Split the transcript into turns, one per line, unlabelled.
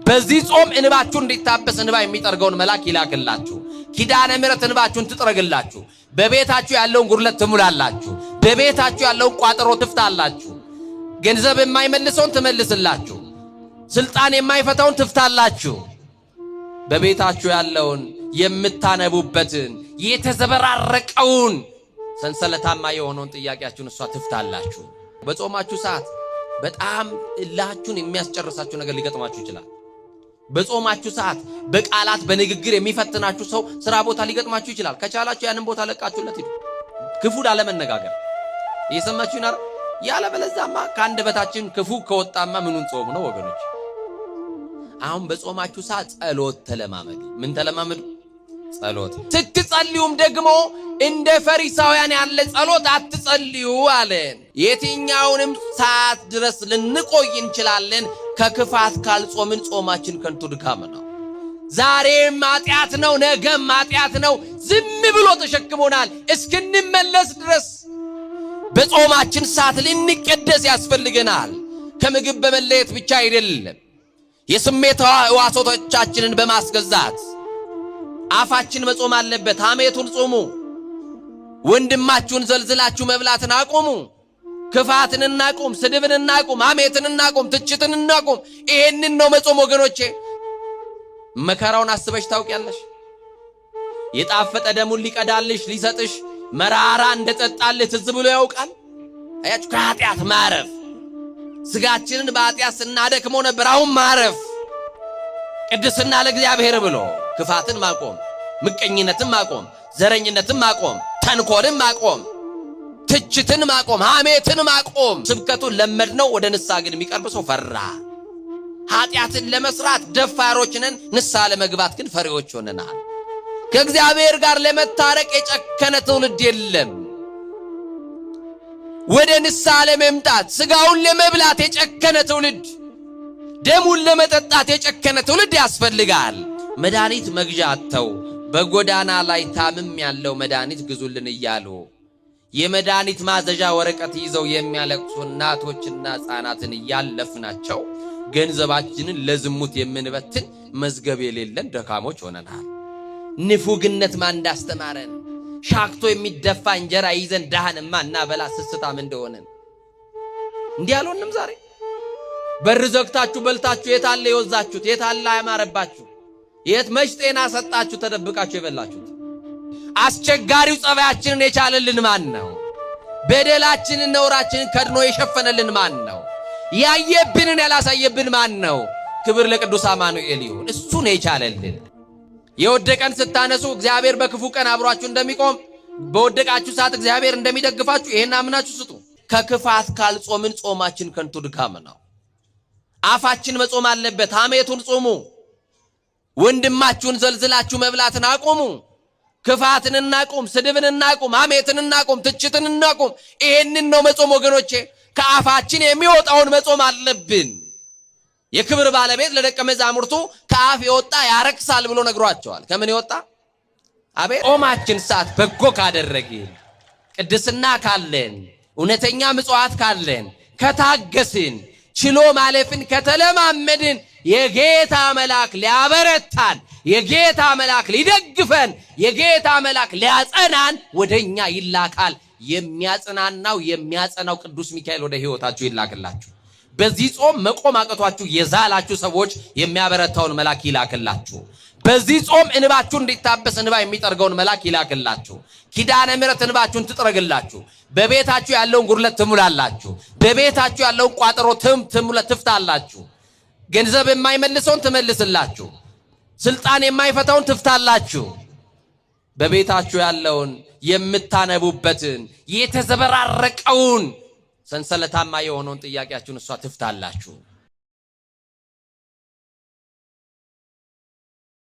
በዚህ ጾም እንባችሁ እንዲታበስ እንባ የሚጠርገውን መልአክ ይላክላችሁ። ኪዳነ ምሕረት እንባችሁን ትጥረግላችሁ። በቤታችሁ ያለውን ጉድለት ትሙላላችሁ። በቤታችሁ ያለውን ቋጠሮ ትፍታላችሁ። ገንዘብ የማይመልሰውን ትመልስላችሁ። ስልጣን የማይፈታውን ትፍታላችሁ። በቤታችሁ ያለውን የምታነቡበትን የተዘበራረቀውን ሰንሰለታማ የሆነውን ጥያቄያችሁን እሷ ትፍታላችሁ። በጾማችሁ ሰዓት በጣም እላችሁን የሚያስጨርሳችሁ ነገር ሊገጥማችሁ ይችላል። በጾማችሁ ሰዓት በቃላት በንግግር የሚፈትናችሁ ሰው ስራ ቦታ ሊገጥማችሁ ይችላል። ከቻላችሁ ያንን ቦታ ለቃችሁለት ሂዱ። ክፉ ላለመነጋገር እየሰማችሁ ይናር። ያለበለዚያማ ከአንደበታችን ክፉ ከወጣማ ምኑን ጾም ነው ወገኖች? አሁን በጾማችሁ ሰዓት ጸሎት ተለማመዱ። ምን ተለማመዱ? ጸሎት። ስትጸልዩም ደግሞ እንደ ፈሪሳውያን ያለ ጸሎት አትጸልዩ አለን። የትኛውንም ሰዓት ድረስ ልንቆይ እንችላለን። ከክፋት ካልጾምን ጾማችን ከንቱ ድካም ነው። ዛሬም ኃጢአት ነው፣ ነገም ኃጢአት ነው። ዝም ብሎ ተሸክሞናል እስክንመለስ ድረስ። በጾማችን ሰዓት ልንቀደስ ያስፈልገናል። ከምግብ በመለየት ብቻ አይደለም፣ የስሜት ሕዋሳቶቻችንን በማስገዛት አፋችን መጾም አለበት። ሐሜቱን ጾሙ። ወንድማችሁን ዘልዝላችሁ መብላትን አቁሙ። ክፋትን እናቁም፣ ስድብን እናቁም፣ ሐሜትን እናቁም፣ ትችትን እናቁም። ይሄንን ነው መጾም ወገኖቼ። መከራውን አስበሽ ታውቂያለሽ? የጣፈጠ ደሙን ሊቀዳልሽ ሊሰጥሽ መራራ እንደጠጣልህ ትዝ ብሎ ያውቃል? አያችሁ፣ ከኃጢአት ማረፍ። ስጋችንን በኃጢአት ስናደክመው ነበር። አሁን ማረፍ፣ ቅድስና ለእግዚአብሔር ብሎ ክፋትን ማቆም፣ ምቀኝነትን ማቆም፣ ዘረኝነትን ማቆም፣ ተንኮልን ማቆም፣ ትችትን ማቆም፣ ሐሜትን ማቆም። ስብከቱን ለመድነው። ወደ ንስሐ ግን የሚቀርብ ሰው ፈራ። ኃጢአትን ለመስራት ደፋሮች ነን፣ ንስሐ ለመግባት ግን ፈሪዎች ሆነናል። ከእግዚአብሔር ጋር ለመታረቅ የጨከነ ትውልድ የለም። ወደ ንስሐ ለመምጣት ስጋውን ለመብላት የጨከነ ትውልድ፣ ደሙን ለመጠጣት የጨከነ ትውልድ ያስፈልጋል። መድኃኒት መግዣ አጥተው በጎዳና ላይ ታምም ያለው መድኃኒት ግዙልን እያሉ የመድኃኒት ማዘዣ ወረቀት ይዘው የሚያለቅሱ እናቶችና ሕፃናትን እያለፍናቸው ገንዘባችንን ለዝሙት የምንበትን መዝገብ የሌለን ደካሞች ሆነናል። ንፉግነት ማን እንዳስተማረን፣ ሻክቶ የሚደፋ እንጀራ ይዘን ድሃን ማናበላ ስስታም እንደሆነን እንዲህ አልሆንም። ዛሬ በር ዘግታችሁ በልታችሁ የታለ የወዛችሁት? የታለ ያማረባችሁ? የት መች ጤና ሰጣችሁ ተደብቃችሁ የበላችሁት? አስቸጋሪው ጸባያችንን የቻለልን ማን ነው? በደላችንን ነውራችንን ከድኖ የሸፈነልን ማን ነው? ያየብንን ያላሳየብን ማን ነው? ክብር ለቅዱስ አማኑኤል ይሁን። እሱ ነው የቻለልን። የወደቀን ስታነሱ እግዚአብሔር በክፉ ቀን አብሯችሁ እንደሚቆም፣ በወደቃችሁ ሰዓት እግዚአብሔር እንደሚደግፋችሁ ይሄን አምናችሁ ስጡ። ከክፋት ካልጾምን ጾማችን ከንቱ ድካም ነው። አፋችን መጾም አለበት። ሐሜቱን ጾሙ። ወንድማችሁን ዘልዝላችሁ መብላትን አቁሙ። ክፋትን እናቁም፣ ስድብን እናቁም፣ ሐሜትን እናቁም፣ ትችትን እናቁም። ይሄንን ነው መጾም ወገኖቼ። ከአፋችን የሚወጣውን መጾም አለብን። የክብር ባለቤት ለደቀ መዛሙርቱ ከአፍ የወጣ ያረክሳል ብሎ ነግሯቸዋል። ከምን የወጣ? አቤት ጾማችን ሰዓት በጎ ካደረግን፣ ቅድስና ካለን፣ እውነተኛ ምጽዋት ካለን፣ ከታገስን፣ ችሎ ማለፍን ከተለማመድን የጌታ መልአክ ሊያበረታን፣ የጌታ መልአክ ሊደግፈን፣ የጌታ መልአክ ሊያጸናን ወደኛ ይላካል። የሚያጽናናው የሚያጸናው ቅዱስ ሚካኤል ወደ ሕይወታችሁ ይላክላችሁ። በዚህ ጾም መቆም አቅቷችሁ የዛላችሁ ሰዎች የሚያበረታውን መልአክ ይላክላችሁ። በዚህ ጾም እንባችሁ እንዲታበስ እንባ የሚጠርገውን መልአክ ይላክላችሁ። ኪዳነ ምሕረት እንባችሁን ትጥረግላችሁ። በቤታችሁ ያለውን ጉድለት ትሙላላችሁ። በቤታችሁ ያለውን ቋጠሮ ትፍታላችሁ። ገንዘብ የማይመልሰውን ትመልስላችሁ። ስልጣን የማይፈታውን ትፍታላችሁ። በቤታችሁ ያለውን የምታነቡበትን የተዘበራረቀውን ሰንሰለታማ የሆነውን ጥያቄያችሁን እሷ ትፍታላችሁ።